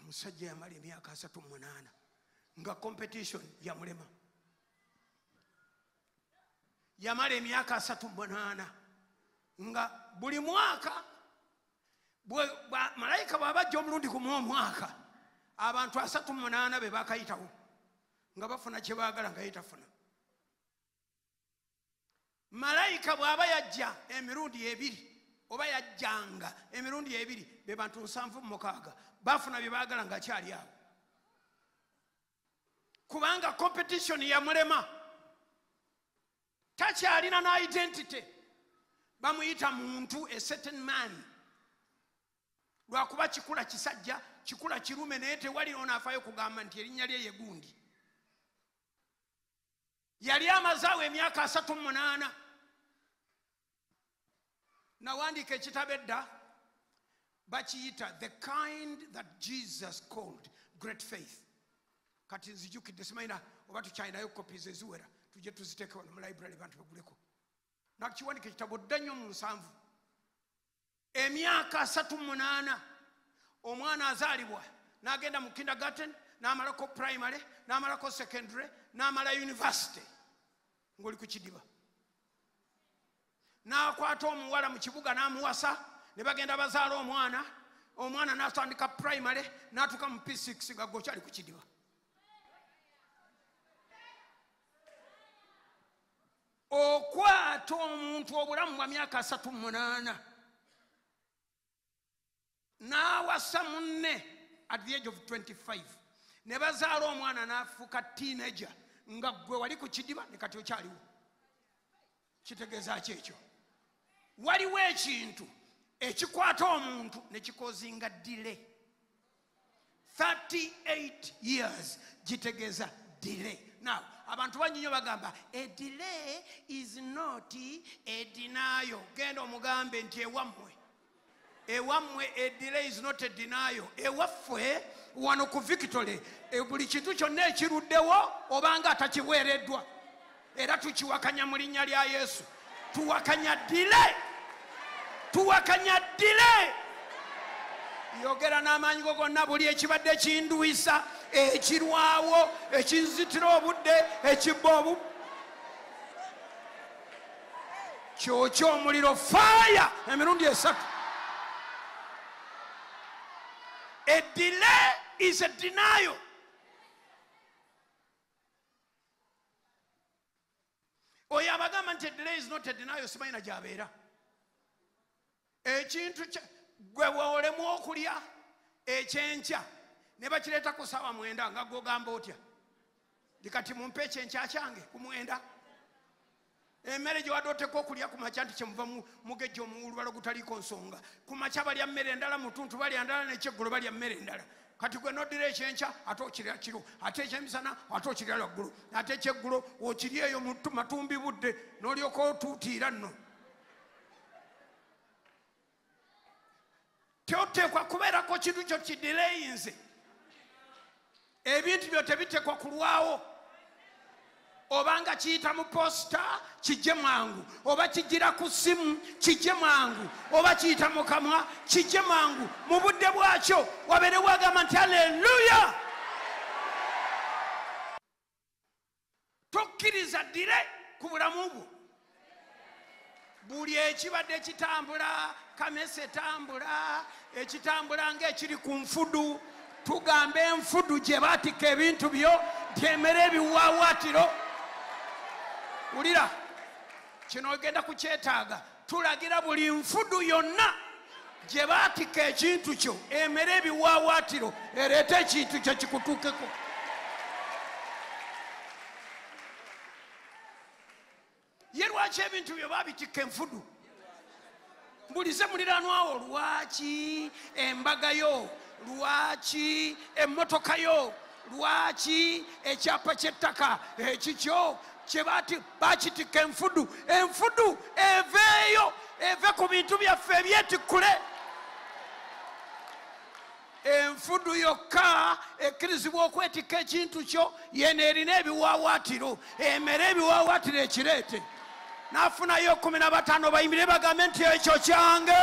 Omusajja yamala emyaka 38 nga competition yamulema. Yamala emyaka 38 nga buli mwaka malayika bw'abajja omulundi gumu omwaka, abantu 38 be bakayitawo nga bafuna kye baagala nga ye tafuna. Malayika bw'aba yajja emirundi ebiri oba yajjanga emirundi ebiri, be bantu 76 bafuna bye baagala nga akyali awo, kubanga competition yamulema. Takyalina na identity, bamuyita muntu, a certain man, lwakuba kikula kisajja, kikula kirume, naye tewali ono afaayo kugamba nti erinnya lye ye gundi. Yali amazaawo emyaka 38. Nawandiika ekitabo edda, bakiyita The Kind That Jesus Called Great Faith. Kati nzijukidde, simanyina oba tukyalinayo copies eziwera, tujje tuziteeke wano mu library bantu baguleko. Nakiwandiika ekitabo dda nnyo mu 70. Emyaka 38, omwana azaalibwa n'agenda mu kindergarten, n'amalako primary, n'amalako secondary, n'amala university, ng'oli ku kidiba. N'akwata omuwala mu kibuga n'amuwasa, ne bagenda bazaala omwana, omwana n'atandika primary, n'atuuka mu P6 nga gwe okyali ku kidiba. Okwata omuntu obulamu bwa myaka 38 n'awasa munne at the age of 25, ne bazaala omwana n'afuuka teenager nga ggwe wali ku kidiba ne kati okyaliwo. Kitegeeza ki ekyo? Waliwo ekintu ekikwata omuntu ne kikozinga delay. 38 years gitegeeza delay. Now, abantu bangi nnyo bagamba a delay is not a denial. Genda omugambe nti ewammwe, ewammwe a delay is not a denial. Ewaffe wano ku Victory, buli kintu kyonna ekiruddewo obanga atakiweereddwa, era tukiwakanya mu linnya lya Yesu. Tuwakanya delay, tuwakanya delay. Yogera n'amaanyi go gonna, buli ekibadde kindwisa, ekirwawo, ekinzitira obudde, ekibba obu kyokya omuliro, fire emirundi 3. A delay is a denial. Oyo abagamba nti a delay is not a denial, simanyi na gy'abeera. Ekintu gwe bw'olemu okulya ekyenkya ne bakireeta ku ssaawa 9, nga gw'ogamba otya nti kati mumpe ekyenkya kyange ku 9. Emmere gye wadde oteeka okulya ku makya nti kyemuva mugejja omulubalo gutaliiko nsonga. Ku makya balya mmere endala, mu ttuntu balya ndala, n'ekyeggulo balya mmere endala. Kati gwe n'oddira ekyenkya ate okirya kiro, ate ekyemisana ate okirya lwaggulo, ate ekyeggulo okirya eyo mu matumbi budde n'olyoka otuutiira nno. Teoteekwa kubeerako kintu kyo kideleyinze. Ebintu byo tebiteekwa kulwawo. Obanga kiyita mu posita kijje mangu, oba kijjira ku ssimu kijje mangu, oba kiyita mu kamwa kijje mangu. Mu budde bwakyo wabeere wagamba nti haleluya. Tokkiriza ddire ku bulamu bwo. Buli ekibadde kitambula, kamese tambula, ekitambula ng'ekiri ku nfudu, tugamba enfudu gye baatikka ebintu byo nti emere ebiwaawaatiro. Wulira, kino ogenda kukyetaaga. Tulagira buli nfudu yonna gye baatikka ekintu kyo emere ebiwaawaatiro, ereete ekintu kyo kikutuukeko. Ye lwaki ebintu byo baabitikka enfudu? Mbulize muliraanwawo, lwaki embaga yo, lwaki emmotoka yo, lwaki ekyapa ky'ettaka ekikyo kye bakitikka enfudu? Enfudu eveeyo, eve ku bintu byaffe ebyetikkule. Enfudu yokka ekkirizibwa okwetikka ekintu kyo yeno erina ebiwaawaatiro, emere ebiwaawaatiro ekireete. N'afunayo 15 bayimirire bagambe nti ekyo kyange.